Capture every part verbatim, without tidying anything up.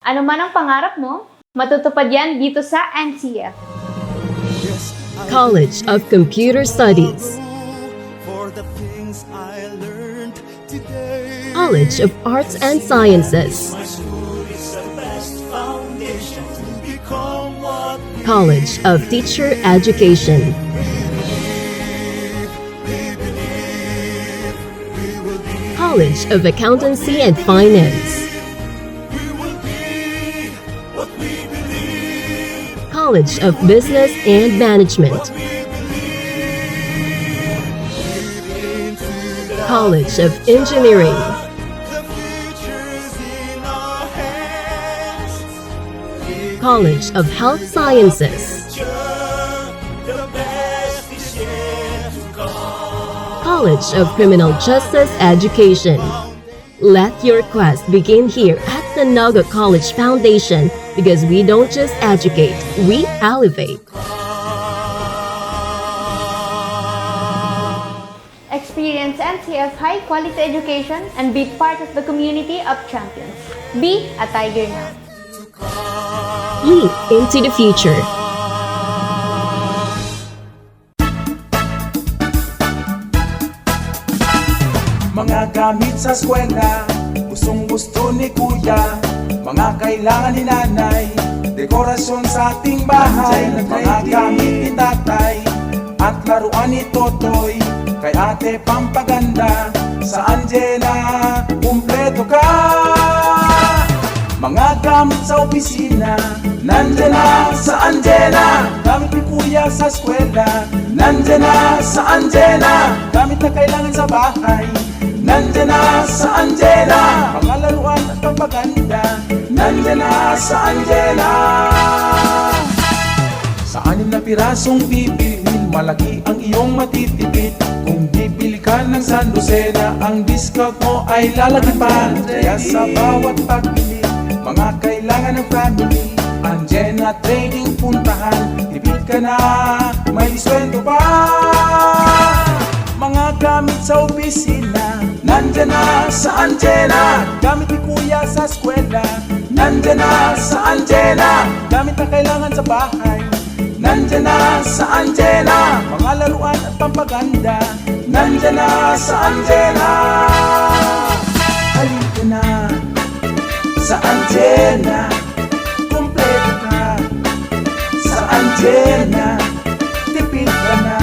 Ano man ang pangarap mo, matutupad yan dito sa N C F. College of Computer Studies. College of Arts and Sciences. College of Teacher Education. College of Accountancy and Finance. College of Business and Management. College of Engineering. College of Health Sciences. College of Criminal Justice Education. Let your quest begin here at the Naga College Foundation, because we don't just educate, we elevate. Experience N C F high quality education and be part of the community of champions. Be a tiger now. Leap into the future. Mga gamit sa eskwela, gustong-gusto ni Kuya. Mga kailangan ni Nanay, dekorasyon sa ating bahay. Mga gamit ni Tatay, at laruan ni Totoy. Kay Ate pampaganda, sa Anjena, kumpleto ka. Mga gamit sa opisina, nandiyan na sa Anjena. Gamit ni Kuya sa eskwela, nandiyan na sa Anjena. Gamit na kailangan sa bahay, nandiyan na sa Anjena. Mga laruan at pampaganda, nandiyan na sa Anjena. Sa anim na pirasong bibilhin, malaki ang iyong matitipid. Kung bibili ka ng sandosena, ang discount mo ay lalaki pa. Kaya sa bawat pagbili, mga kailangan ng family, Anjena Trading puntahan. Tipid ka na, may diskwento pa. Mga gamit sa opisina, nandiyan na sa Anjena. Gamit ni Kuya sa eskwela, nandiyan na sa Anjena. Gamit na kailangan sa bahay, nandiyan na sa Anjena. Mga laruan at pampaganda, nandiyan na sa Anjena. Halika na sa Anjena, kumpleto ka sa Anjena. Tipid ka na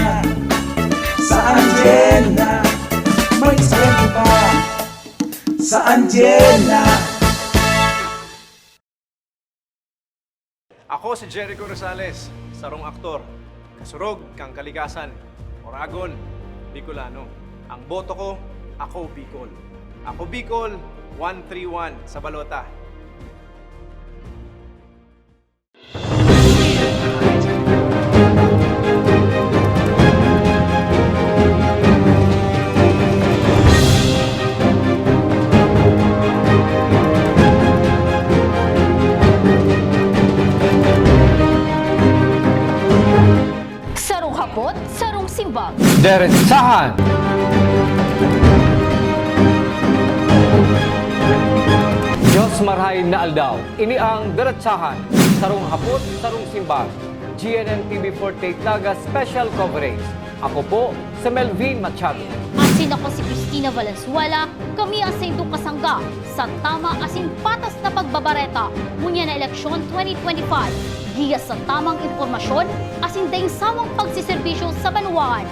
sa Anjena, may diskwento pa sa Anjena. Ako si Jericho Rosales, sarong aktor, kasurog kan kalikasan, Oragon, Bicolano. Ang boto ko, Ako Bicol. Ako Bicol, one three one sa balota. Sarong hapot, sarong simbag. Deretsahan! Diyos marhay na aldaw. Ini ang Deretsahan, sarong hapot, sarong simbag. G N N T V forty-eight Naga Special Coverage. Ako po si Melvin Machado. Asin ako si Christina Valenzuela. Kami ang saindong kasangga sa tama asin patas na pagbabareta ngunyan na eleksyon twenty twenty-five. Giya sa tamang impormasyon asin daing sawang pagseserbisyo sa banwaan.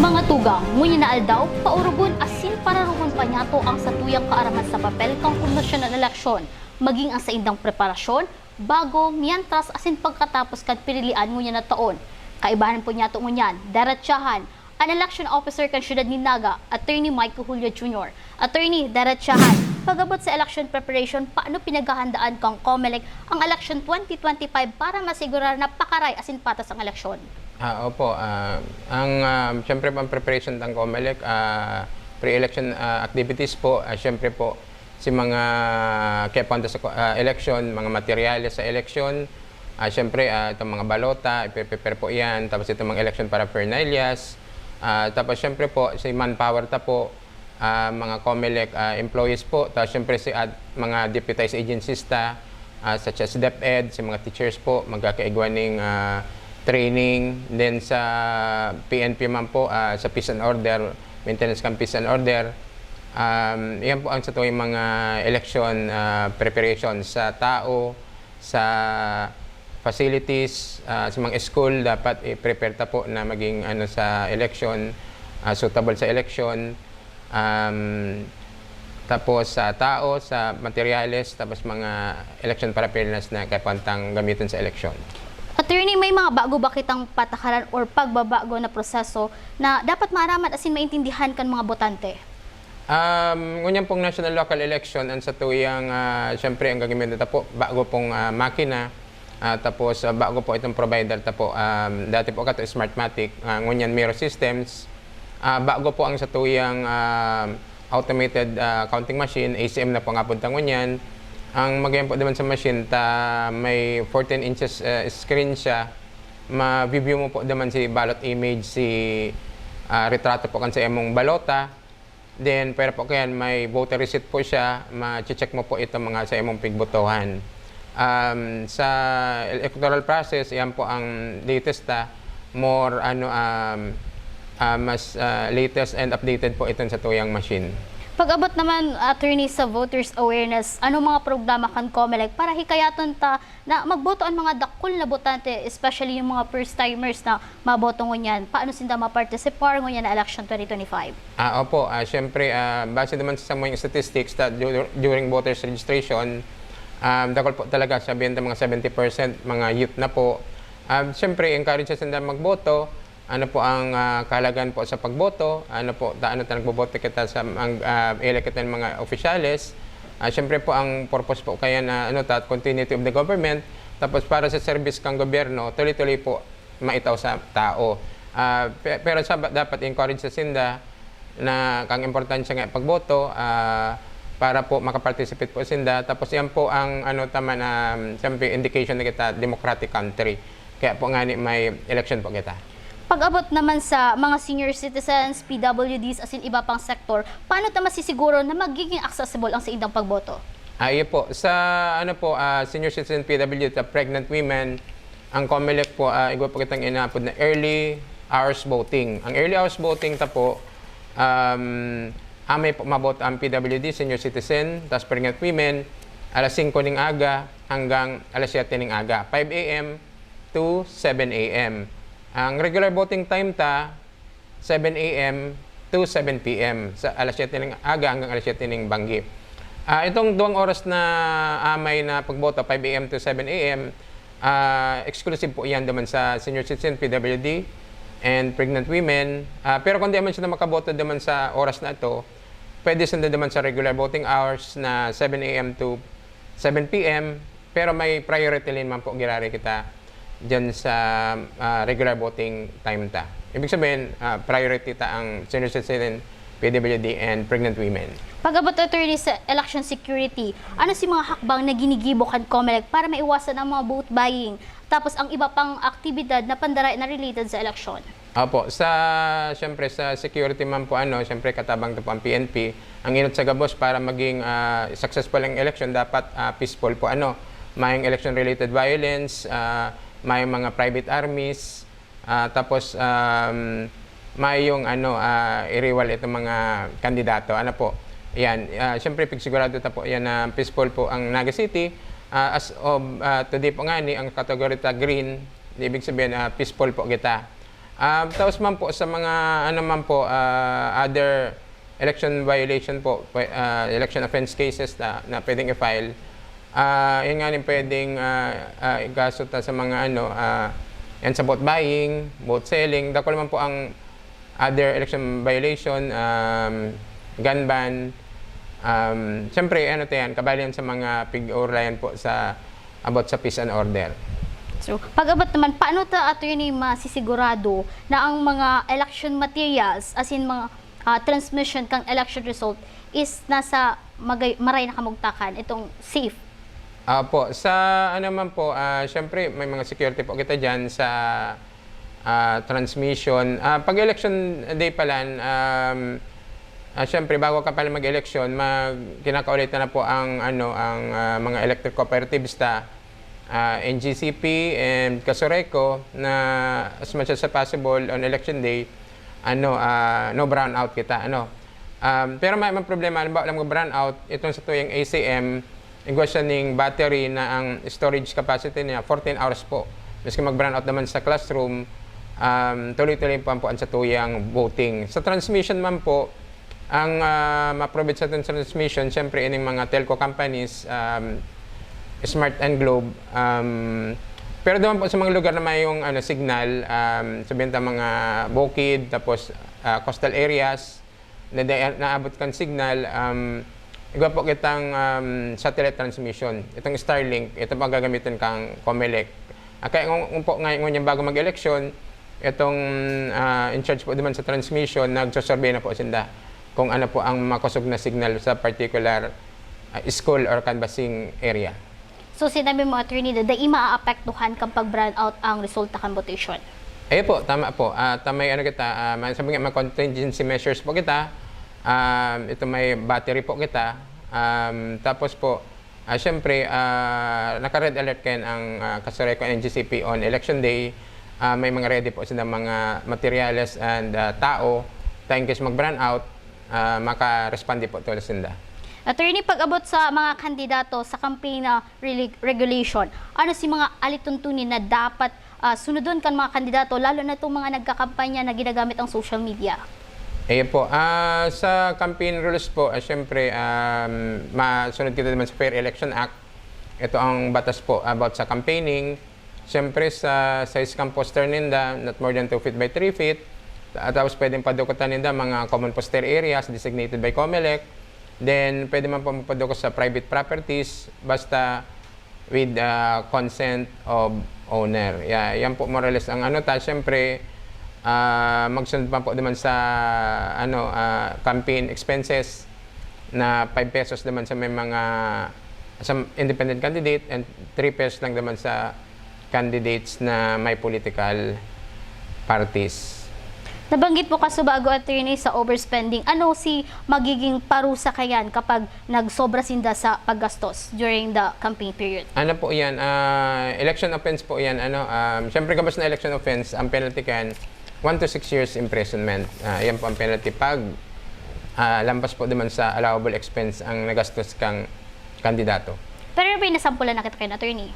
Mga tugang, ngunyan na aldaw, paurugon asin pararugon pa niyato ang satuyang kaaraman sa papel kan Komisyon kan Eleksyon, maging an saindang preparasyon bago, mientras asin pagkatapos kan pinilian ngunyan na taon. Kaibahan po niyato ngunyan, deretsahan, an election officer kan siyudad nin Naga, Attorney Mike Julio Junior. Attorney, deretsahan, pag-abot sa election preparation, paano pinaghahandaan kan Comelec ang election twenty twenty-five para masigurar na pakaray asin patas ang eleksyon? Ah, opo. Ah, ang, ah, siyempre po, ang preparation ng Comelec, ah, pre-election, ah, activities po, ah, siyempre po, si mga kaya panda sa ko-, ah, election, mga materyales sa election, ah, siyempre, ah, itong mga balota, ipe-prepare po yan. Tapos itong mga election paraphernalias. Ah, tapos siyempre po, si manpower ta po, ah, mga COMELEC, ah, employees po, tapos siyempre si at mga deputized agencies ta, ah, such as DepEd, si mga teachers po, magkakaigwa ning, ah, training. Then sa P N P man po, ah, sa peace and order, maintenance kan peace and order, um, yan po ang sa tuwing mga election, ah, preparation sa tao, sa facilities, ah, sa mga school, dapat i-prepare ta po na maging ano sa election, ah, suitable sa election. Um, tapos sa tao, sa materyales, tapos mga election paraphernalia na kaipuhan tang gamiton sa eleksyon. Attorney, may mga bago ba kitang patakaran or pagbabago na proseso na dapat maaraman asin maintindihan kan mga botante? Um, ngunyan pong national local election, ang satuyang, ah, siyempre, ang gagamitan ta po, bago pong, ah, makina, ah, tapos, ah, bago po itong provider ta po. Um, dati po kato Smartmatic, ah, ngunyan Miro Systems. Ah, bago po ang satuyang, ah, automated, ah, counting machine, A C M na po ang apod ta ngunyan. Ang magayon po naman sa machine ta, may fourteen inches, ah, screen siya. Ma-view mo po naman si ballot image, si, ah, retrato po kan sa imong balota. Then, pwera po kayan, may voter receipt po siya, ma-check mo po itong mga sa imong pigbotohan. Um, sa electoral process, yan po ang latest ta, more ano, um, ah, mas, ah, latest and updated po itong sa tuyang machine. Pag-abot naman, attorney, sa voters awareness, anong mga programa kan COMELEC para hikayaton ta na magboto ang mga dakul na botante, especially yung mga first-timers na maboto ngunyan? Paano sinda ma-participar ngunyan na election twenty twenty-five? Ah, opo. Ah, siyempre, ah, base naman sa samuyang statistics, ta, du-, during voters registration, um, dakul po talaga, sabihin ta mga seventy percent, mga youth na po. Um, siyempre, encourage sa sila magboto. Ano po ang, ah, kahalagahan po sa pagboto? Ano po, ta, ano ta nagboboto kita sa, ang, ah, elect kita ng mga opisyales? Ah, siyempre po, ang purpose po kaya na, ano, ta, continuity of the government. Tapos para sa service kang gobyerno, tuloy-tuloy po maitaw sa tao. Ah, pe-, pero sa, dapat encourage sa sinda na kang importansya nga pagboto, ah, para po makaparticipate po sinda. Tapos yan po ang, ano, tama na, siyempre, indication na kita democratic country. Kaya po nga ni may election po kita. Pag-abot naman sa mga senior citizens, P W Ds, asin iba pang sektor, paano ta masisiguro na magiging accessible ang saindang pagboto? Ah, iyo po. Sa, ano po, ah, senior citizen, P W D, at pregnant women, ang COMELEC po, ah, igwa po kitang inaapod na early hours voting. Ang early hours voting ta po, um, amay po maboto ang P W D, senior citizen, tas pregnant women, alas singko ning aga hanggang alas siyete ning aga, five A M to seven A M. Ang regular voting time ta, seven A M to seven P M, sa alas siyete ning aga hanggang alas siyete ning banggi. Ah, itong duwang oras na amay na pagboto, five A M to seven A M, ah, exclusive po yan naman sa senior citizen, P W D, and pregnant women. Ah, pero kung di man sila makaboto naman sa oras na ito, pwede sila naman sa regular voting hours na seven A M to seven P M, pero may priority lane man po giraray kita dyan sa, ah, regular voting time ta. Ibig sabihin, ah, priority ta ang senior citizen, P W D, and pregnant women. Pag-abot, attorney, sa election security, ano si mga hakbang na ginigibo kan COMELEC para maiwasan ang mga vote buying, tapos ang iba pang aktibidad na pandaray na related sa eleksyon? Opo, sa, siyempre, sa security man po, ano, siyempre, katabang to po ang P N P. Ang inot sa gabos para maging, ah, successful ang election, dapat, ah, peaceful po, ano, mayong election-related violence, ah, mayong mga private armies, ah, tapos, um, mayong, ano, ah, iriwal itong mga kandidato, ano po. Yan, ah, siyempre, pigsigurado ta po yan na peaceful po ang Naga City. Ah, as of, ah, today po nga ni, ang category ta green, ibig sabihin, ah, peaceful po kita. Ah, tapos man po sa mga, ano man po, ah, other election violation po, pwe-, ah, election offense cases na, na pwedeng i-file, ah, yun nga rin pwedeng, ah, ah, ikaso ta sa mga, ano, ah, yan sa vote buying, vote selling, dakul man po ang other election violation, um, gun ban. Um, siyempre, ano ta yan, kabali yan sa mga pig-uurlayan po sa about sa peace and order. So, pag-abot naman, paano ta, attorney, masisigurado na ang mga election materials, as in mga, ah, transmission kang election result, is nasa magay-, maray na kamugtakan, itong safe? Apo, sa ano man po, ah, siyempre, may mga security po kita dyan sa, ah, transmission. Ah, pag election day pa lang, um, Ah, siyempre, bago ka pala mag-eleksyon, mag-, kinakaulitan na po ang, ano, ang, ah, mga electric cooperatives ta, ah, N G C P and Casureco na as much as possible on election day, ano, ah, no brownout kita, ano. Um, pero may, may problema, halimbawa lang mag-brownout, itong sa tuyang A C M, igwa siya ning battery na ang storage capacity niya fourteen hours po. Maski mag-brownout naman sa classroom, um, tuloy-tuloy pa po ang sa tuyang voting. Sa transmission man po, ang, ah, ma-provide sa transmission, siyempre, ining mga telco companies, um, Smart and Globe. Um, pero doon po sa mga lugar na may yung, ano, signal, um, sabihin ta mga bukid, tapos, ah, coastal areas, na di-, naabot kan signal, um, igwa po kitang, um, satellite transmission. Itong Starlink, ito po ang gagamitin kang Comelec. Ah, kaya kung, kung po ngayon, ngunyan bago mag-eleksyon, itong, ah, in charge po naman sa transmission, nagsusurvey na po sinda kung ano po ang makosog na signal sa particular, ah, school or canvassing area. So, sinabi mo, attorney, na dai maaapektuhan kan pag-brownout ang resulta kan botasyon? Ayun po, tama po. Ah, ta may ano kita, ah, may, sabi nga, may contingency measures po kita. Um, ito may battery po kita. Um, tapos po, ah, siyempre, ah, naka-red alert kayan ang, ah, Casureco N G C P on election day. Ah, may mga ready po silang mga materyales and, ah, tao. Ta in case mag-brownout, ah, maka-responde po tulos sinda. Attorney, pag-abot sa mga kandidato sa campaign, ah, relig-, regulation, ano si mga alituntunin na dapat, ah, sunodon kan mga kandidato, lalo na itong mga nagkakampanya na ginagamit ang social media? Ayun po. Ah, sa campaign rules po, ah, siyempre, um, masunod kita naman sa Fair Election Act. Ito ang batas po about sa campaigning. Siyempre, sa size kan poster ninda, not more than two feet by three feet. At tapos pwedeng padukutan ninda mga common poster areas designated by Comelec. Then, pwede man po magpadukot sa private properties, basta with, ah, consent of owner. Ya-, yan po more or less ang ano ta. Siyempre, ah, magsunod pa po naman sa, ano, ah, campaign expenses na five pesos naman sa may mga, sa independent candidate and three pesos lang naman sa candidates na may political parties. Nabanggit mo kasubago, attorney, sa overspending. Ano si magiging parusa kayan kapag nagsobra sinda sa paggastos during the campaign period? Ano po yan? Ah, election offense po yan. Ano, um, siyempre, gabos na election offense, ang penalty kan one to six years imprisonment. Ah, yan po ang penalty pag, ah, lampas po naman sa allowable expense ang nagastos kang kandidato. Pero may nasampulan na kita kayan, attorney?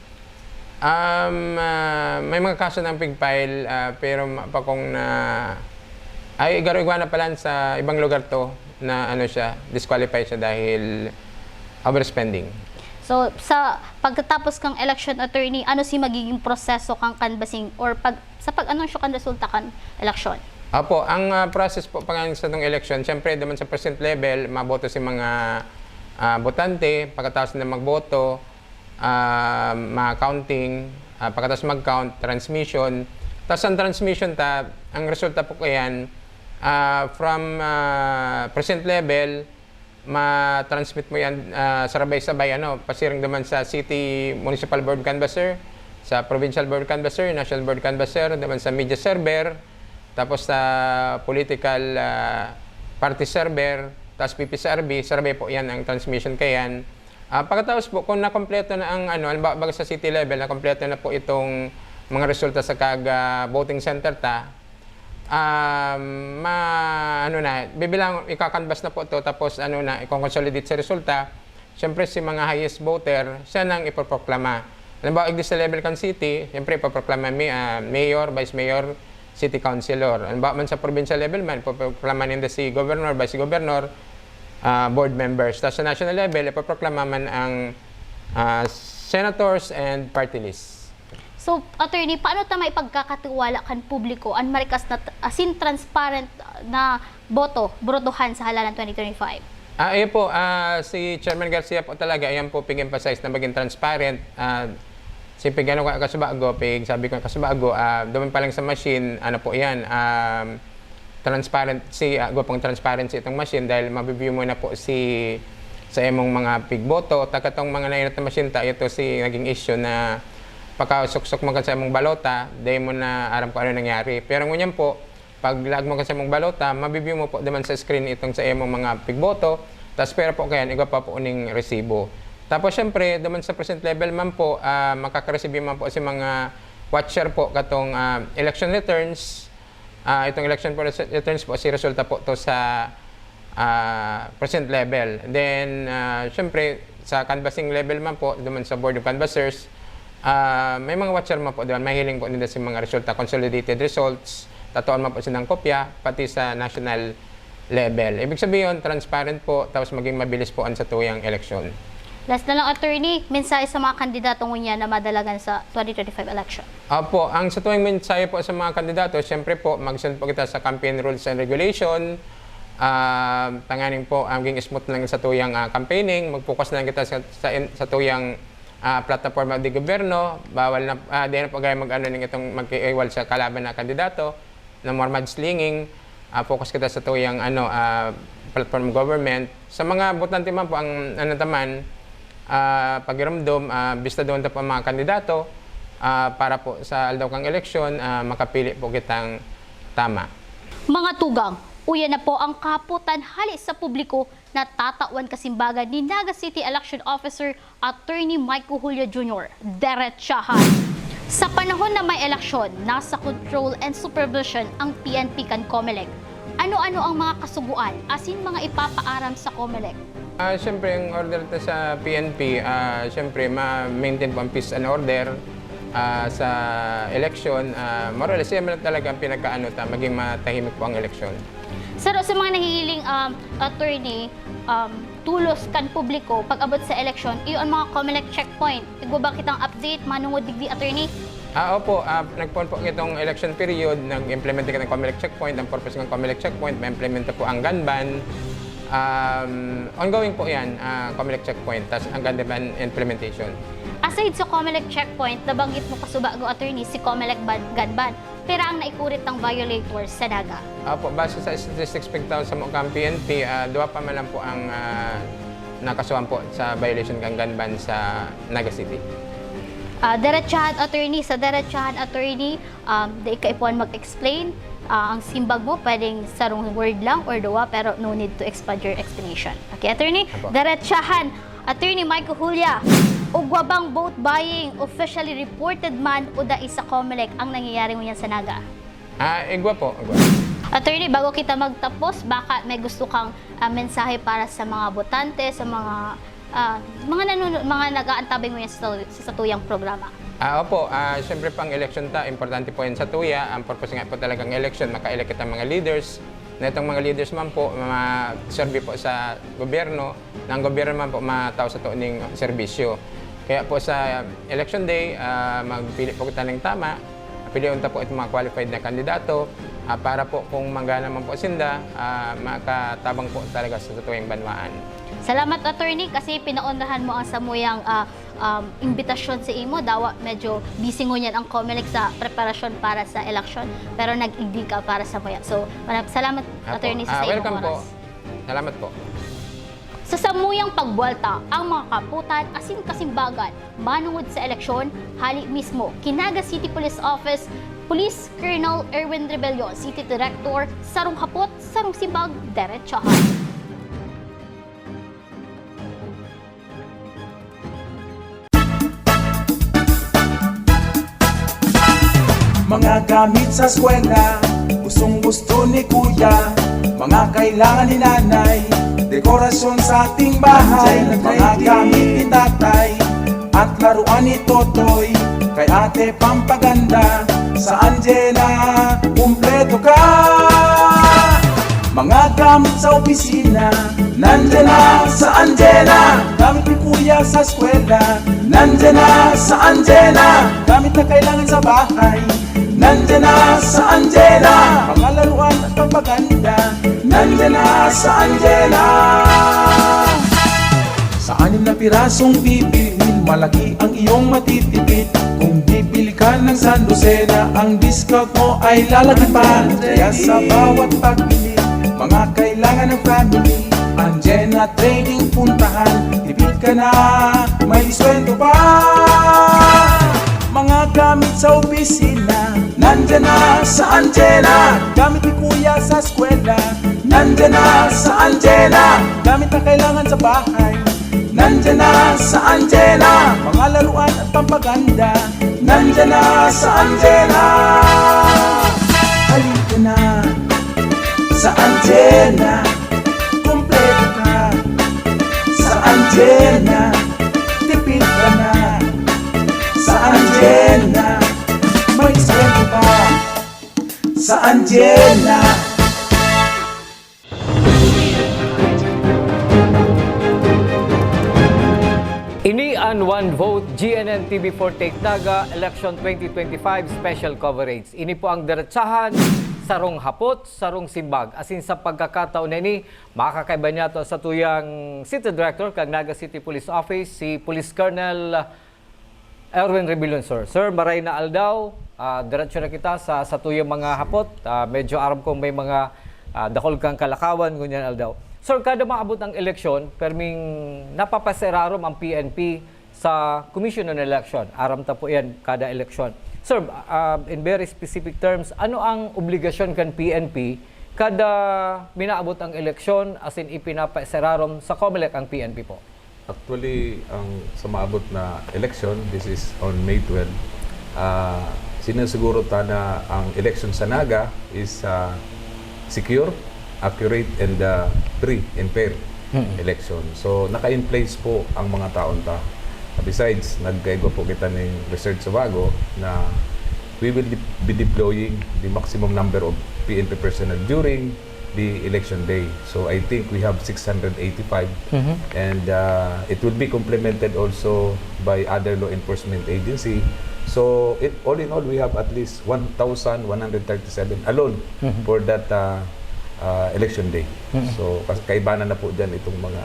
Um, ah, may mga kaso na pig-file, ah, pero ma-, pa kung na, ay, igaro-igwa na pala sa ibang lugar to na ano siya, disqualify siya dahil overspending. So, sa pagkatapos kang election, attorney, ano si magiging proseso kang canvassing or pag, sa pag-anunsyo kan resulta kan eleksyon? Apo, ang, ah, process po pag sa itong election, siyempre, naman sa percent level, maboto si mga, ah, botante, pagkatapos na magboto, ah, ma-counting, ah, pagkatapos mag-count, transmission. Tapos ang transmission ta, ang resulta po kayan, ah, from, ah, percent level, ma-transmit mo yan, ah, sarabay-sabay, ano, pasiring naman sa City Municipal Board Canvasser, sa Provincial Board Canvasser, National Board Canvasser, naman sa media server, tapos sa political, ah, party server, tapos P P C R B, sarabay po yan ang transmission kayan. Ah, pagkatapos po, kung nakompleto na ang, ano, halimbawa, baga sa city level, nakompleto na po itong mga resulta sa kag, ah, voting center ta, um, ma-, ano na, bibilang, ika-canvass na po to, tapos, ano na, i-consolidate sa resulta. Siyempre, si mga highest voter, siya nang ipoproklama. Halimbawa, igdi sa level kan city, siyempre, ipoproklama mi-, ah, mayor, vice mayor, city councilor. Halimbawa man sa provincial level man, ipoproklama ninda si governor, vice governor, ah, board members. Tapos sa national level, ipoproklama man ang, ah, senators and party list. So, attorney, paano ta maipagkakatiwala kan publiko an marikas na t-, asin transparent na boto, botohan sa halalan twenty twenty-five? Ah, ayun po, ah, si Chairman Garcia po talaga, ayan po, pig-emphasize na maging transparent. Ah, si pig-ano ka, kasubago, pig-, sabi ko kasubago, ah, duman pa lang sa machine, ano po yan, um, transparency, ah, gwapong transparency itong machine dahil mabi-view mo na po si, sa imong mga pigboto, ta katong mga nainot na machine ta, ito si naging issue na pakasuksok mo ka sa imong balota, dai mo na aram kung ano nangyari. Pero ngunyan po, Paglaag mo kan saimong balota, mabi-view mo po duman sa screen itong sa imong mga pigboto. Tas pwera po kayan, igwa pa po ning resibo. Tapos, syempre, duman sa precinct level man po, ah, makaka-receive man po si mga watcher po katong, ah, election returns. Ah, itong election po res-, returns po, si resulta po to sa, ah, precinct level. Then, ah, syempre, sa canvassing level man po, duman sa Board of Canvassers, ah, may mga watcher man po duman, mahiling po ninda si mga resulta, consolidated results, tatuan man po silang kopya, pati sa national level. Ibig sabihin, transparent po, tapos maging mabilis po ang satuyang eleksyon. Last na lang, attorney, mensahe sa mga kandidato ngunyan na madalagan sa twenty twenty-five election. Opo, ang satuyang mensahe po sa mga kandidato, siyempre po, mag-send po kita sa campaign rules and regulation. Ah, tanganing po, maging smooth lang sa tuyang, ah, campaigning. Mag-focus lang kita sa, sa in-, sa tuyang, ah, plataforma de gobyerno. Bawal na, ah, di na po gaya mag-ano ning itong magkiiwal sa kalaban na kandidato na more mudslinging. Ah, focus kita sa tuyang, ano, ah, platform government. Sa mga botante man po, ang ano taman, ah, pakiramdom, ah, bistadon ta po ang mga kandidato, ah, para po sa aldaw kang eleksyon, ah, makapili po kitang tama. Mga tugang, uya na po ang kahapotan hale sa publiko na tatawan kasimbagan ni Naga City Election Officer Attorney Mike Julio Junior. Derechahan! Sa panahon na may eleksyon, nasa control and supervision ang P N P kan Comelec. Ano-ano ang mga kasugoan asin mga ipapaaram sa Comelec? Ah, siyempre, ang order ta sa P N P, ah, siyempre, ma-maintain po ang peace and order, ah, sa eleksyon. Ah, more or less, yan man talaga ang pinagkaano ta, maging matahimik po ang eleksyon. Saro sa mga nahihiling, um, attorney, um, tulos kan publiko pag-abot sa eleksyon, iyo an mga Comelec checkpoint. Igwa ba kitang update manungod digdi, attorney? Ah, opo. Ah, nagpoon po kitong election period, nag-implement kita ng Comelec checkpoint. Ang purpose ng Comelec checkpoint, ma-implement po ang gun ban. Um, ongoing po yan, ah, Comelec checkpoint, tas ang gun ban implementation. Aside sa Comelec checkpoint, nabanggit mo kasubago, attorney, si Comelec ban, gun ban. Pira ang naikurit ng violators sa Naga? Opo, base sa statistics pigtaon sa mga P N P, ah, duwa pa man lang po ang, ah, nakasuhan po sa violation kan gun ban sa Naga City. Ah, derechahan, attorney, sa derechahan, attorney, um, dai kaipuhan mag-explain. Ah, ang simbag mo, pwedeng sarong word lang or duwa, pero no need to expand your explanation. Okay, attorney? Apo. Derechahan, Attorney Mike Julio, igwa bang vote buying officially reported man o dai sa Comelec ang nangyayari ngunyan sa Naga? Ah, igwa po, igwa. Attorney, bago kita magtapos, baka may gusto kang, ah, mensahe para sa mga botante, sa mga, ah, mga nanono-, mga nag-aantabay ngunyan sa, sa satuyang programa? Ah, opo. Ah, siyempre po, ang eleksyon ta, importante po yan sa tuya. Ang purpose nga po talagang eleksyon, maka-elect kita mga leaders. Na itong mga leaders man po, ma-serve po sa gobyerno, na ang gobyerno man po matao sa tuning serbisyo. Kaya po sa election day, ah, magpili po kita ng tama. Pilion ta po itong mga qualified na kandidato, ah, para po kung magana man po sinda, ah, makatabang po talaga sa satuwang banwaan. Salamat, attorney, kasi pinaonrahan mo ang samuyang, ah, um, imbitasyon sa imo. Dawa medyo busy ngunyan ang Comelec sa preparasyon para sa eleksyon, pero nag-igdi ka para samuya. So, maraming salamat, Apo. Attorney, sa Ah, sa imong welcome po. Oras. Salamat po. Sa samuyang pagbuwalta, ang mga kaputan asin kasimbagan manungod sa eleksyon, hali mismo ki Naga City Police Office Police Colonel Erwin Rebellion, City Director, sarong hapot, sarong simbag, derechahan. Mga gamit sa eskwela, gustong-gusto ni Kuya. Mga kailangan ni Nanay, dekorasyon sa ating bahay. Mga gamit ni Tatay, at laruan ni Totoy. Kay Ate, pampaganda, sa Anjena, kumpleto ka. Mga gamit sa opisina, nandiyan na sa Anjena. Gamit ni Kuya sa eskwela, nandiyan na sa Anjena. Gamit na kailangan sa bahay, nandiyan na sa Anjena. Mga laruan at pampaganda, nandiyan na sa Anjena. Sa anim na pirasong bibilhin, malaki ang iyong matitipid. Kung bibili ka ng sandosena, ang discount mo ay lalagyan pa. Kaya sa bawat pagbili, mga kailangan ng family, Anjena Trading puntahan. Tipid ka na, may diskwento pa. Mga Gamit sa opisina, nandyan na sa Anjena. Gamit ni Kuya sa eskwela, nandyan na sa Anjena. Gamit na kailangan sa bahay, nandyan na sa Anjena. Mga laruan at pampaganda, nandyan na sa Anjena. Halika na sa Anjena, kompleto ka sa Anjena. Tipid ka na sa Anjena, may sweldo pa sa Anjena. Ini an One Vote G N N T V for Take Naga Election twenty twenty-five Special Coverage. Ini po ang diretsahan, sarong hapot, sarong simbag. Asin sa pagkakataon na ini, makakaiba niya to sa tuyang City Director kang Naga City Police Office, si Police Colonel Erwin Rebillon, sir. Sir, maray na aldaw. Ah, diretso na kita sa, sa tuyang mga hapot. Ah, medyo aram kong may mga, ah, dakul kang kalakawan ngunyan aldaw. Sir, kada maabot ang eleksyon, perming napapaserarom ang P N P sa Commission on Election. Aram ta po yan kada eleksyon. Sir, ah, in very specific terms, ano ang obligasyon kan P N P kada minaabot ang eleksyon, asin ipinapaserarom sa Comelec ang P N P po? Actually, ang sa maabot na election, this is on May twelve, ah, sinasiguro ta na ang election sa Naga is, ah, secure, accurate, and, ah, free and fair Mm. election. So, naka-in place po ang mga taon ta. Besides, nagkaigwa po kita ning research sa bago na we will de-, be deploying the maximum number of P N P personnel during the election day. So, I think we have six hundred eighty-five, Mhm. and, uh, it will be complemented also by other law enforcement agency. So, it, all in all, we have at least one thousand one hundred thirty-seven alone Mhm. for that, uh, uh, election day. Mhm. So, kas-, kaibanan na po dyan itong mga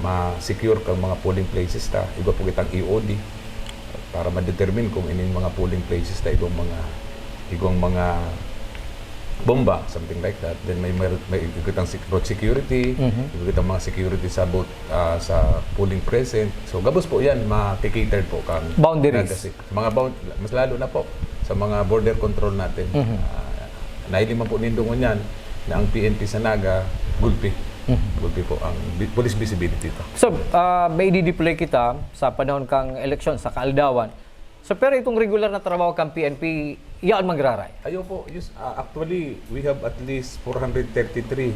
ma-secure kang mga polling places ta. Iba po kitang E O D para ma-determine kung ining mga polling places ta, igwang mga, igwang mga bomba, something like that. Then may, may, may igwa kitang sec-, road security, Mhm. igwa kitang mga security sa both, ah, sa polling precinct. So, gabos po yan, ma-cater po kang Boundaries. Naga City. Mga bound-, mas lalo na po sa mga border control natin. Mhm. Ah, nahiling man po nindo ngunyan na ang P N P sa Naga, gulpi. Mhm. Gulpi po ang bi-, police visibility to. So, ah, may i-deploy kita sa panahon kang eleksyon, sa kaaldawan. So, pero itong regular na trabaho kang P N P, yaon magraray? Ayo po, yus-, ah, actually, we have at least four hundred thirty-three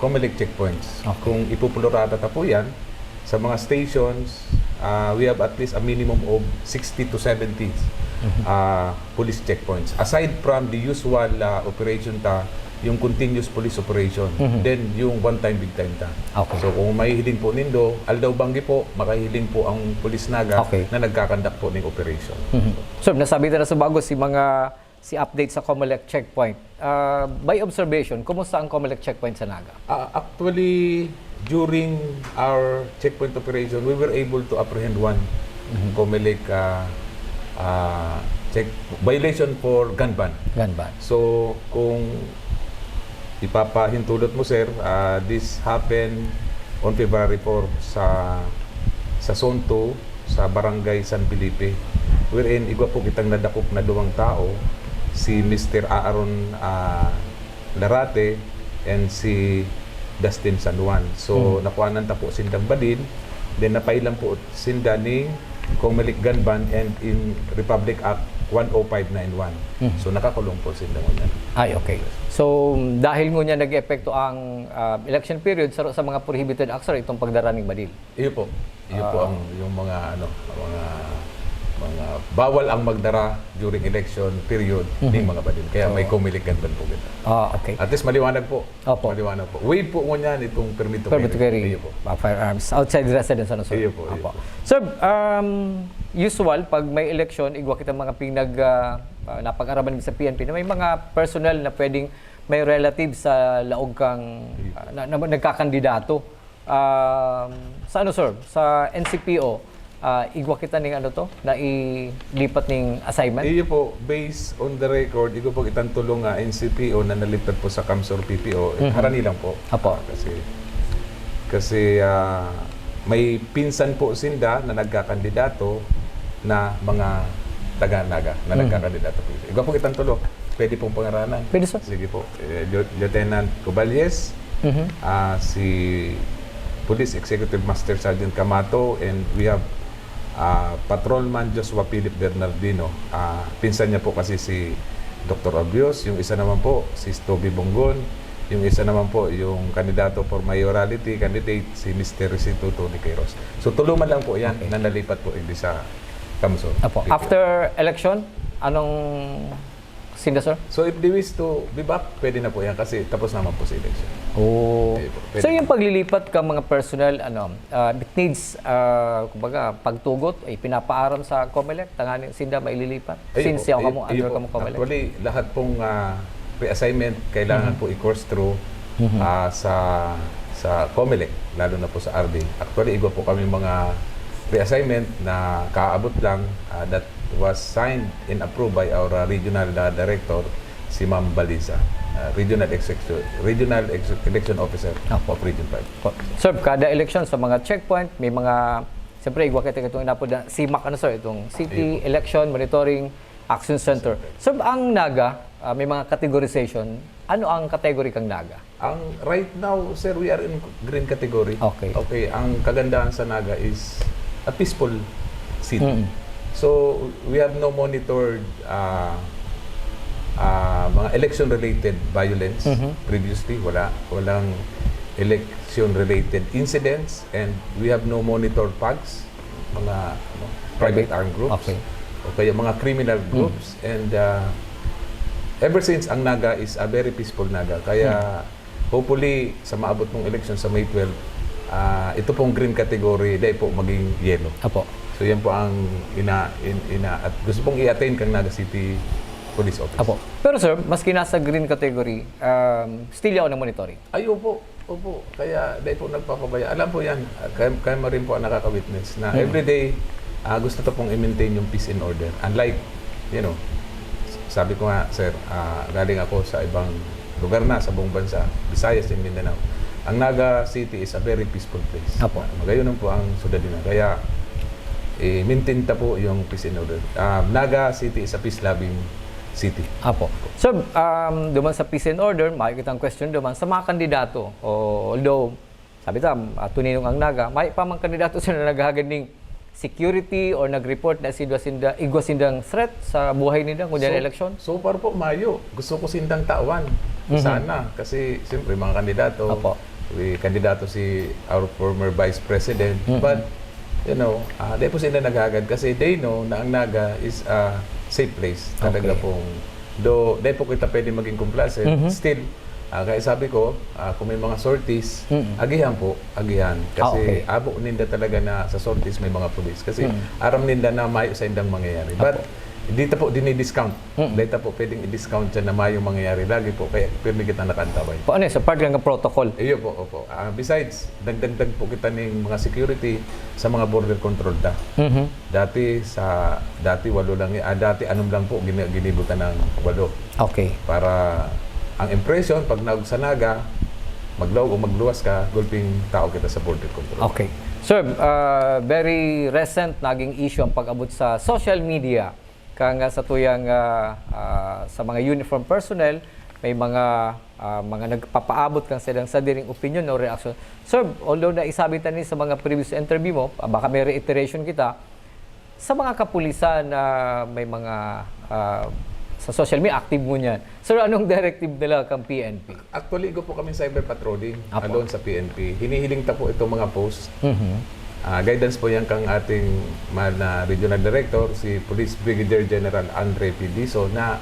Comelec checkpoints. Okay. Kung ipupulorada ta po yan, sa mga stations, ah, we have at least a minimum of sixty to seventy, Mhm. ah, police checkpoints. Aside from the usual, ah, operation ta, yung continuous police operation, Mhm. then yung one time, big time ta. Okay. So, kung mahihiling po nindo, aldaw banggi po, makahiling po ang Police Naga Okay. na nagkakandak po ng operation. Mhm. So, nasabi ta na sa bago si mga, si update sa Comelec checkpoint. Ah, by observation, kumusta ang Comelec checkpoint sa Naga? Ah, actually, during our checkpoint operation, we were able to apprehend one Mhm. Comelec, ah, ah, check violation for gun ban. Gun ban. So, kung ipapahintulot mo, sir, ah, this happened on February four sa, sa Zone two, sa Barangay San Felipe, wherein igwa po kitang nadakop na duwang tao, si Mister Aaron, ah, Larate and si Dustin San Juan. So, Hmm. nakuhanan ta po sindang badil, then napailan po sinda ning Comelec gun ban and in Republic Act one oh five nine one. Mhm. So, nakakulong po sinda ngunyan. Ay, okay. So, dahil ngunyan nag-eepekto ang, ah, election period, sa, sa mga prohibited acts, sir, itong pagdara ning badil? Iyo po. Iyo po Ah. ang, yung mga, ano, mga, mga bawal ang magdara during election period Mhm. ning mga badil. Kaya may Oo. Comelec gun ban po kita. Ah, okay. At least maliwanag po. Opo. Maliwanag po. Waive po ngunyan itong permit to Permit to carry. carry. Iyo po. Ah, firearms. Outside residence, ano, sir? Iyo po, iyo Opo. po. Sir, um, usual, pag may eleksyon, igwa kita mga pinag-, ah, ah, napag-araman sa P N P na may mga personnel na pwedeng may relative sa laog kang, Iyo po. ah, na, na nagkakandidato. Um, sa ano, sir? Sa N C P O, ah, igwa kita ning ano to, nailipat ning assignment? Iyo po, based on the record, igwa po kitang tulo nga N C P O na nalipat po sa CamSur P P O. Eh, Mhm. harani lang po. Apo. Ah, kasi, kasi, ah, may pinsan po sinda na nagkakandidato na mga taga Naga na Mhm. nagkakandidato po. Igwa po kitang tulo. Pwede pong pangaranan. Pwede, sir. Sige po. Eh, Lieu- Lieutenant Cuballes, Mhm. ah, si Police Executive Master Sergeant Camato, and we have ah, Patrolman Joshua Philip Bernardino. Ah, pinsan niya po kasi si Doktor Abios. Yung isa naman po, si Toby Bongon. Yung isa naman po, yung kandidato for mayorality candidate, si Mister Restituto de Queiroz. So, tulo man lang po yan Okay. na nalipat po, hindi sa Kamso. Apo. After election, anong sinda, sir? So, if they wish to be back, pwede na po yan kasi tapos naman po si election. Oh. Pwede po, pwede. So, yung paglilipat ka mga personal, ano, ah, it needs, ah, kumbaga, pagtugot, ay pinapaaram sa Comelec, tanganing sinda maililipat. Ayun Since po. yaw Ayun- kamo, ayun under po. kamo Comelec. Actually, lahat pong ah, reassignment, kailangan Mhm. po i-course through Mhm. ah, sa sa Comelec, lalo na po sa R D. Actually, igwa po kami mga reassignment na kaabot lang ah, that was signed and approved by our ah, regional ah, director, si Ma'am Baliza, ah, regional execu- regional ex- election officer Apo. of Region five. Po. Sir, kada election sa mga checkpoint, may mga, siyempre, igwa kita itong inapod na CMAC, ano, sir, itong City Ayun po. Election Monitoring Action Center. Sir, ang Naga, ah, may mga categorization. Ano ang category kang Naga? Ang right now, sir, we are in green category. Okay. Okay, ang kagandahan sa Naga is a peaceful city. Mm. So, we have no monitored ah, ah, mga election-related violence. Mhm. Previously, wala. Walang election-related incidents, and we have no monitored PAGs, mga ano, private armed groups, Okay. o kaya mga criminal groups. And ah, ever since, ang Naga is a very peaceful Naga. Kaya hopefully, sa maabot mong election sa May twelve, ah, ito pong green category, dai po maging yellow. Apo. So yan po ang ina, in, ina at gusto pong i-attain kang Naga City Police Office. Apo. Pero sir, maski nasa green category, um, still yaw na monitoring. Ay, opo. Opo. Kaya dahil po nagpapabaya. Alam po yan. Kaya, kaya mo rin po ang nakaka-witness na Hmm. everyday ah, gusto to pong i-maintain yung peace and order. Unlike, you know, sabi ko nga, sir, ah, galing ako sa ibang lugar na sa buong bansa, Visayas and Mindanao. Ang Naga City is a very peaceful place. Apo. Ah, magayon po ang syudad nila. Kaya, i-maintain ta po yung peace and order. Ah, Naga City is a peace-loving city. Apo. Sir, um, duman sa peace and order, makikita ang question duman sa mga kandidato. O, although, sabi ta, ah, tuninong ang Naga, may pa mga kandidato sila na naghahagad ning security or nag-report na sidwa sinda, igwa sindang threat sa buhay nila kung So, election? So far po, mayo. Gusto ko sindang tawan. Mhm. Sana. Kasi, siyempre, mga kandidato, Apo. may kandidato si our former Vice President. Mhm. But, you know, ah, di po sila naghagad kasi they know na ang Naga is a safe place. Talaga Okay. Pong, do, di po kita pwede maging complacent. Mhm. Still, ah, kaya sabi ko, ah, kung may mga sorties, Mhm. agihan po, agihan. Kasi Ah, okay. abo ninda talaga na sa sorties may mga pulis. Kasi Mhm. aram ninda na mayo sa indang mangyayari. But, Apo. hindi ta po dinidiscount. Mm. Dahil ta po pwedeng i-discount siya na mayong mangyayari lagi po. Kaya pirmi kita nakaantabay. Po, ano yun? So, part lang ng protocol. Iyo po, opo. Ah, besides, nagdagdag po kita ning mga security sa mga border control ta. Mhm. Dati sa dati walo lang, ah, dati anom lang po gini- ginibutan ng walo. Okay. Para ang impression pag naog sa Naga, maglaog o magluwas ka, gulping tao kita sa border control. Okay. Sir, ah, very recent naging issue ang pag-abot sa social media. Kaya nga sa tuyang, ah, ah, sa mga uniform personnel, may mga, ah, mga nagpapaabot kan silang sadiring opinion o reaksyon. Sir, although naisabi ta ni sa mga previous interview mo, ah, baka may reiteration kita, sa mga kapulisan na may mga, ah, sa social media, active mo niyan. Sir, anong directive nila kang P N P? Actually, igo po kami cyber patrolling Apo. alone sa P N P. Hinihiling ta po itong mga post. Mhm. Ah, guidance po yan kang ating mahal na regional director, si Police Brigadier General Andre P. Dizon, na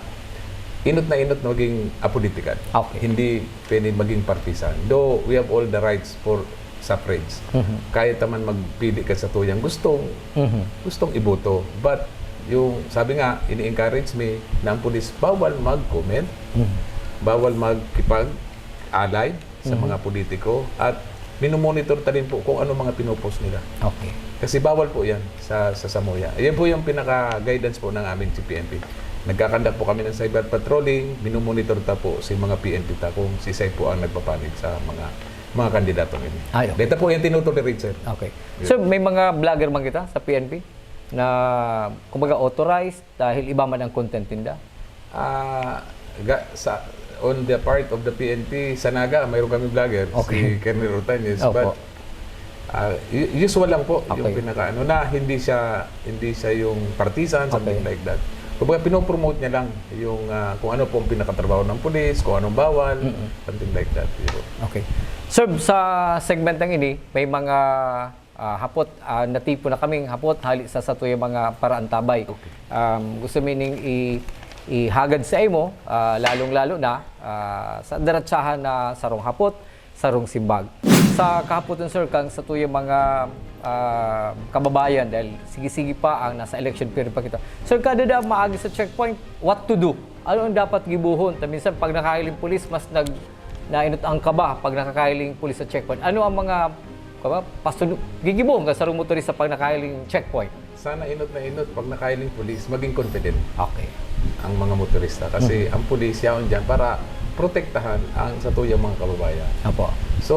inot na inot maging apolitical. Okay. Hindi pwede maging partisan. Though we have all the rights for suffrage. Mhm. Kaya ta man magpili ka sa tuyang gustong Mhm. gustong iboto. But yung sabi nga, ini-encourage me na ang pulis bawal mag-comment, Mhm. bawal magkipag-alay sa Mhm. mga politiko, at minomonitor ta rin po kung ano mga pinopost nila. Okay. Kasi bawal po yan sa, sa Samoya. Yan po yung pinaka-guidance po ng aming G P N P. Nagkakandak po kami ng cyber patrolling, minomonitor ta po si mga P N P ta kung sisay po ang nagpapanig sa mga mga kandidatong ini. Ay, okay. Dito po yung tinutolerate, sir. Okay. Yeah. So, may mga vlogger man kita sa P N P? na, kumbaga, authorized dahil iba man ang content ninda? Ah, ga, sa, on the part of the P N P, sa Naga, mayroon kami vlogger, Okay. si Colonel Ortañez. Opo. But, ah, u- usual lang po yung Okay. pinaka, ano na, hindi siya, hindi siya yung partisan, something Okay. like that. Kumbaga, pinopromote niya lang yung, ah, kung ano po ang pinakatrabaho ng pulis, kung anong bawal, Mm-mm. something like that. Yun po. Okay. Sir, sa segmentong ini, may mga ah, hapot, ah, natipon na kaming hapot hali sa satuyang mga paraantabay. Okay. Um, gusto mi ning i- ihagad sa imo, ah, lalong-lalo na ah, sa diretsahan na sarong hapot, sarong simbag. Sa kahapoton, sir, kang satuyang mga ah, kababayan, dahil sige-sige pa ang nasa election period pa kita. Sir, kada da maagi sa checkpoint, what to do? Ano ang dapat gibohon? Ta minsan, pag nakahiling pulis, mas nag nainot ang kaba pag nakakahiling pulis sa checkpoint. Ano ang mga, kaba, pasunod, gigibohon kan sarong motorista pag nakahiling checkpoint? Sana inot na inot pag nakahiling pulis, maging confident Okay. ang mga motorista. Kasi Mhm. ang pulis, yaon dyan para protektahan ang satuyang mga kababayan. Apo. So,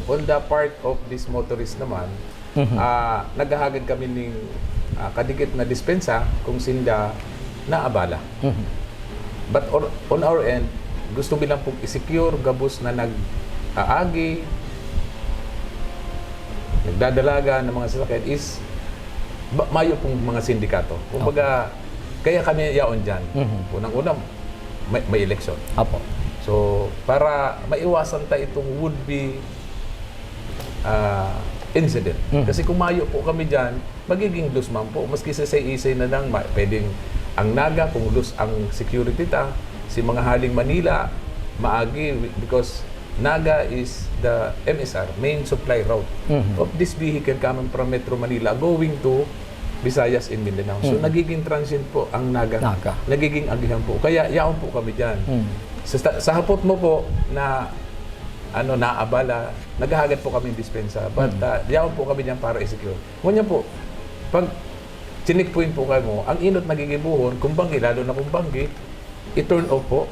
on the part of this motorist naman, Mhm. ah, naghahagad kami ning ah, kadikit na dispensa kung sinda naabala. Mhm. But on, on our end, gusto mi lang pong i-secure gabos na nag-aagi, nagdadalaga ng mga sasakyan is ba, mayo pong mga sindikato. Kumbaga, kaya kami yaon dyan. Mhm. Unang-una, may, may eleksyon. Apo. So, para maiwasan ta itong would-be ah, incident. Mhm. Kasi kung mayo po kami dyan, magiging loose man po. Maski sa isay-isay na lang, ma- pwedeng ang Naga, kung loose ang security ta, si mga haling Manila, maagi, because Naga is the M S R, main supply route Mhm. of this vehicle coming from Metro Manila going to Visayas and Mindanao. So, Mhm. nagiging transient po ang Naga. Naga. Nagiging agihan po. Kaya yaon po kami dyan. Mhm. Sa, sa hapot mo po na ano, naabala, naghahagad po kami ng dispensa. But Mm. ah, yaon po kami dyan para i-secure. Ngunyan po, pag chinik po yun po kayo mo, ang inot nagigibuhon, kung banggi, lalo na kung banggi, i-turn off po,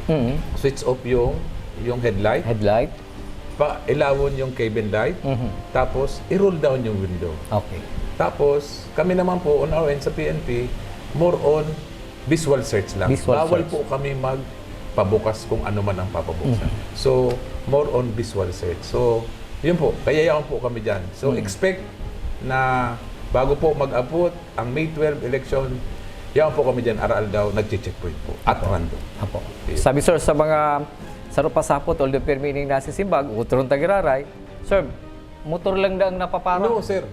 Mhm. switch off yung, yung headlight, Headlight. pa ilawon yung cabin light, Mhm. tapos i-roll down yung window. Okay. Tapos, kami naman po, on our end sa P N P, more on visual search lang. Visual Bawal search. po kami magpabukas kung ano man ang papabuksan. Mhm. So, more on visual search. So, yun po, kaya yaon po kami dyan. So, Mhm. expect na bago po mag-abot ang May twelve election, yaon po kami dyan, aroaldaw, nagche-checkpoint po at random. Apo. Yes. Sabi, sir, sa mga saro pa sa hapot, although pirmi ning nasisimbag, utron tagiraray, sir, motor lang daang napapara? No, sir.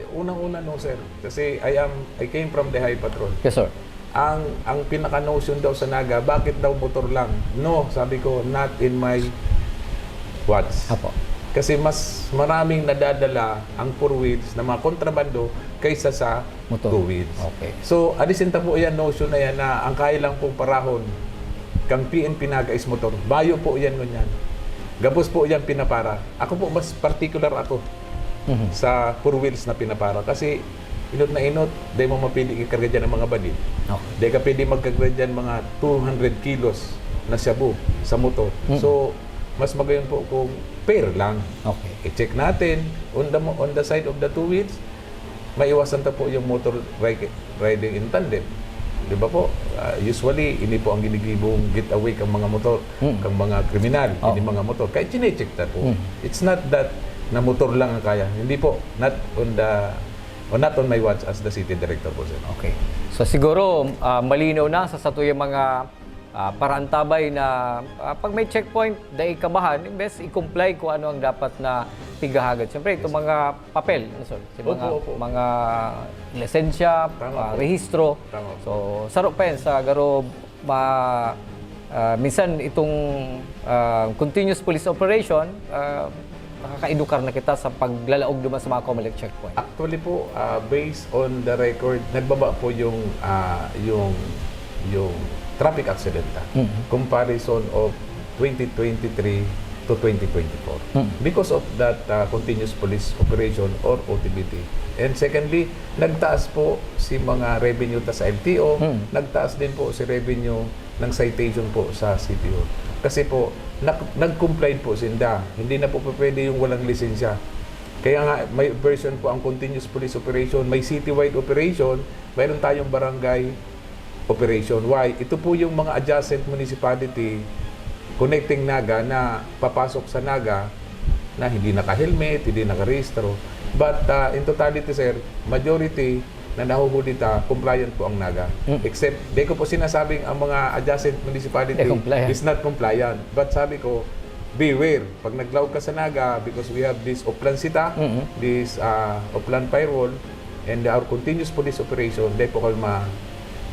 Unang-una, no, sir. Kasi I am, I came from the high patrol. Yes, sir. Ang, ang pinaka-notion daw sa Naga, bakit daw motor lang? No, sabi ko, not in my watch. Apo. Kasi mas maraming nadadala ang four wheels na mga kontrabando kaysa sa Motor. two wheels. Okay. So, alisin ta po yan, notion na yan na ang kaya lang pong parahon kang P N P Naga is motor. Bayo po yan ngunyan. Gabos po yan pinapara. Ako po, mas particular ako Mhm. sa four wheels na pinapara. Kasi inot na inot, di mo mapili ikarga dyan ang mga balin. Okay. Di ka pwede magkarga dyan mga two hundred kilos na shabu sa motor. Mm. So, mas magayon po kung pair lang. Okay. I-check natin on the, mo- on the side of the two wheels, maiwasan ta po yung motor ri- riding in tandem. Di ba po? Ah, usually, ini po ang ginigibong getaway kang mga motor, Mm. kang mga kriminal, Oh. ini mga motor. Kahit chinecheck ta po. Mm. It's not that na motor lang ang kaya. Hindi po. Not on the, or not on my watch as the city director po, sir. Okay. So siguro, ah, malinaw na sa satuyang mga ah, paraantabay na ah, pag may checkpoint, dai kabahan, imbes i-comply kung ano ang dapat na pighahagad. Siyempre, itong mga papel, ano, sir? Yung mga, Opo, opo. mga lisensya, Tama ah, po. rehistro. Tama po. So, saro pa yan sa garo ma, ah, minsan itong ah, continuous police operation, ah, nakakaedukar na kita sa paglalaog naman sa mga COMELEC checkpoint. Actually po, ah, based on the record, nagbaba po yung, ah, yung, yung traffic accident, ah, Mhm. comparison of twenty twenty-three to twenty twenty-four. Mhm. Because of that, ah, continuous police operation or O T P T. And secondly, nagtaas po si mga revenue ta sa L T O, Mhm. nagtaas din po si revenue ng citation po sa C P O. Kasi po, nag- nag-comply po sinda. Hindi na po pwede yung walang lisensya. Kaya nga, may version po ang continuous police operation, may citywide operation, mayroon tayong barangay operation. Why? Ito po yung mga adjacent municipality connecting Naga na papasok sa Naga na hindi naka-helmet, hindi nakarehistro. But, ah, in totality, sir, majority na nahuhuli ta, compliant po ang Naga. Mm. Except, di ko po sinasabing ang mga adjacent municipality Di compliant. is not compliant. But sabi ko, beware. Pag naglaog ka sa Naga, because we have this Oplan Sita, Mm. this, ah, Oplan Firewall, and our continuous police operation, di po kami ma-,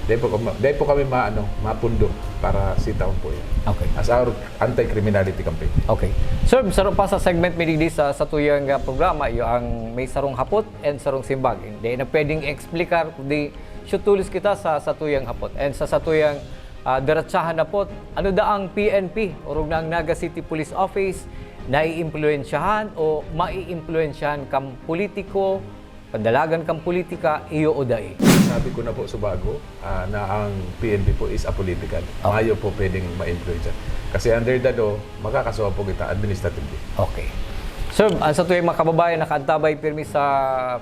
di po kami, di po kami ma-, ano, mapundo para sa taon po yan. Okay. As our anti-criminality campaign. Okay. Sir, sarong pa sa segment mi digdi sa, satuyang, ah, programa, iyo ang may sarong hapot and sarong simbag. Hindi na pwedeng explicar, kundi siya tulos kita sa satuyang hapot. And sa satuyang, ah, diretsahan na po, ano da ang P N P, orog na ang Naga City Police Office, naiimpluwensyahan o maiimpluwensyahan kan politiko, padalagan kan politika, iyo o dai? Sabi ko na po sa bago, ah, na ang P N P po is apolitical. Oh. Mayo po pwedeng ma-influence. Kasi under the law, makakasuhan po kita administratively. Okay. Sir, ang satuyang mga kababayan nakaantabay pirmi sa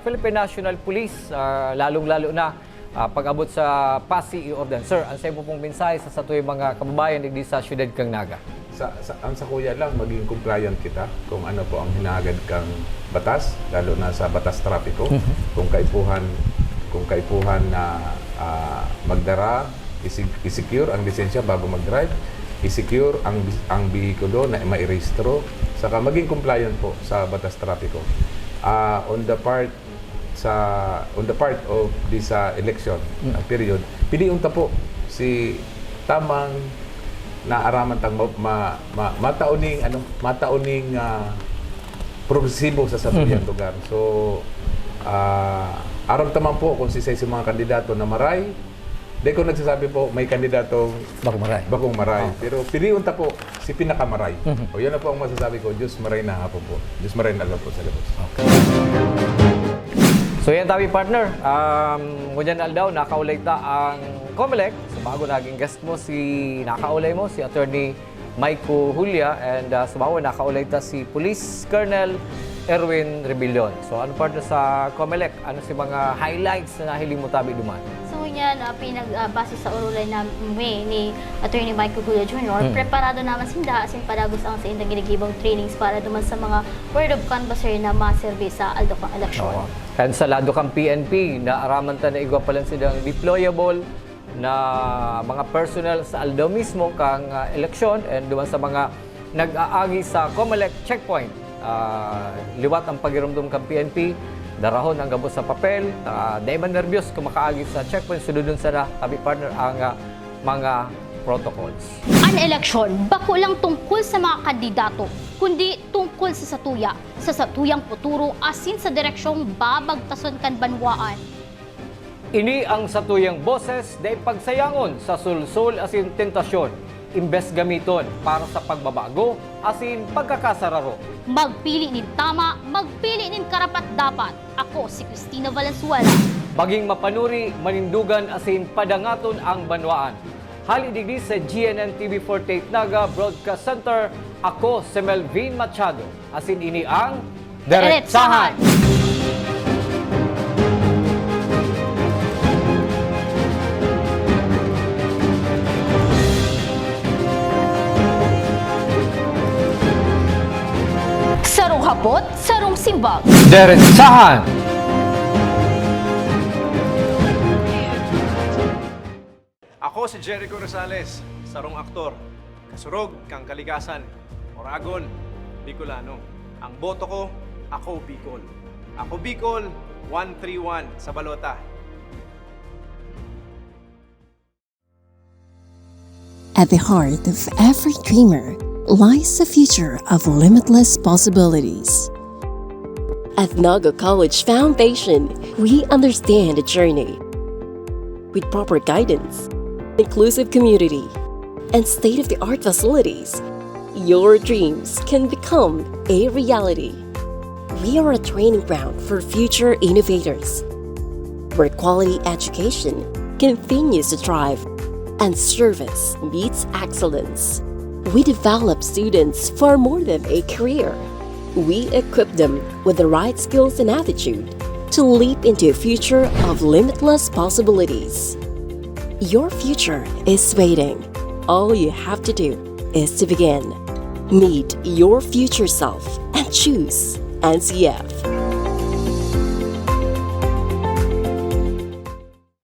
Philippine National Police, ah, lalong-lalo na, ah, pag-abot sa P A S I i-order. Sir, ang sa imo pong mensahe sa satuyang mga kababayan digdi sa siyudad kan Naga? Sa, sa, ang sa kuya lang, maging compliant kita kung ano po ang hinahagad kang batas, lalo na sa batas trapiko. Mhm. Kung kaipuhan, kung kaipuhan na, ah, magdara, isi-, i-secure ang lisensya bago mag-drive, i-secure ang bis-, ang behikulo na mairehistro, saka maging compliant po sa batas trapiko. Ah, on the part sa, on the part of this, ah, election, Mm. ah, period, pilion ta po si tamang naaraman tang ma-, ma-, ma-, matao ning, ano, matao ning, ah, progresibo sa satuyang Mhm. lugar. So, ah, aram ta man po kung sisay sa mga kandidato na maray. Di ko nagsasabi po may kandidatong Bakong maray. bakong maray. Oh. Pero pilion ta po si pinakamaray. Mhm. O, yan na po ang masasabi ko. Diyos maray na hapon po. Diyos maray na aldaw po sa gabos. Okay. So, yan tabi, partner. Um, ngunyan na aldaw, nakaulay ta ang Comelec. Sa bago naging guest mo, si, nakaulay mo, si Attorney Mike Julia, and, uh, sa bago, nakaulay ta si Police Colonel Erwin Rebellion. So, ano, partner, sa Comelec? Ano si mga highlights na nahiling mo tabi duman? So, ngunyan, ah, pinag-, ah, base sa orolay na mi ni Attorney Michael Julio Junior, Mm. preparado naman sinda, asin padagos ang saindang ginigibang trainings para duman sa mga Word of Canvasser na maserbi sa aldaw kan eleksyon. Oo. And sa lado kan P N P, naaraman ta na igwa pa lang silang deployable na mga personnel sa aldaw mismo kan, ah, eleksyon, and duman sa mga nag-aagi sa Comelec checkpoint. Ah, liwat ang pagiromdom kan P N P, darahon ang gabos na papel, ah, dai man nerbyos kung makaagi sa checkpoint, sunodon sana, tabi partner, ang, ah, mga protocols. An eleksyon bako lang tungkol sa mga kandidato, kundi tungkol sa satuya, sa satuyang futuro asin sa direksyong babagtason kan banwaan. Ini ang satuyang boses, dai pagsayangon sa solsol asin tentasyon, imbes gamiton para sa pagbabago asin pagkakasararo. Magpili nin tama, magpili nin karapat-dapat. Ako si Cristina Valenzuela. Maging mapanuri, manindugan asin padangaton ang banwaan. Hali digdi sa G N N T V forty-eight Naga Broadcast Center, ako si Melvin Machado. Asin ini ang Deretsahan. Deretsahan. Sarong hapot, sarong simbag. Deretsahan. Ako si Jericho Rosales, sarong aktor, kasurog kan Kalikasan, Oragon, Bicolano. Ang boto ko, ako Bicol. Ako Bicol, one three one sa balota. At the heart of every dreamer lies a future of limitless possibilities. At Naga College Foundation, we understand the journey. With proper guidance, inclusive community, and state-of-the-art facilities, your dreams can become a reality. We are a training ground for future innovators, where quality education continues to thrive and service meets excellence. We develop students for more than a career. We equip them with the right skills and attitude to leap into a future of limitless possibilities. Your future is waiting. All you have to do is to begin. Meet your future self and choose N C F.